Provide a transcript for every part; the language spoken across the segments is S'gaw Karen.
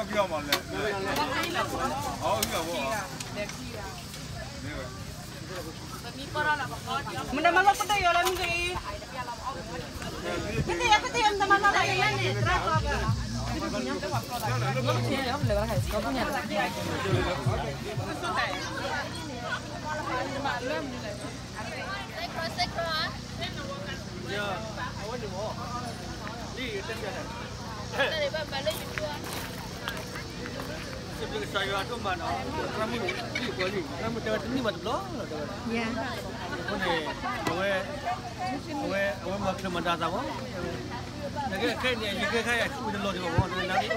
မနုၤမၤလီၤပတယီၤလၢမုၢ်ဂ့ၤအံၤ, ပတယီၤ ပတယီၤ မနုၤမၤလီၤလၢယၤန့ၣ် သရၣ်ကီၢ်ဘၢ, စံးဘျုးကစၢ်ယွၤဒိၣ်မးနီၤ, သရၣ်မုၣ်, သရၣ်မုၣ်တဲဝဲတန့ၢ်ဘၣ်တဘျီလီၤ, တဲဝဲ, အဃိန့ၣ်, အဝဲ, အဝဲ, အဝဲမၤချုးမၤဒါသးမး, နကဲခဲအံၤန့ၣ် ယကဲခဲအံၤ အဆူၣ်တလီၤဒံးဘၣ်မး, နကဲ,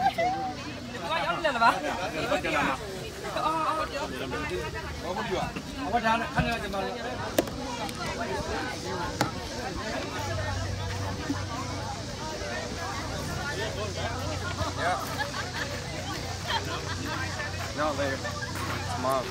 အဝဲဒၣ်ခါန့ၣ်, Yeah. No, later. Tomorrow.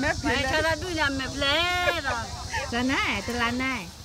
မဲာ်ဖျဲးလၢဒူၣ်ညါ မဲာ်ဖျဲးလီၤ, တလါန့ၣ်, တလါန့ၣ်.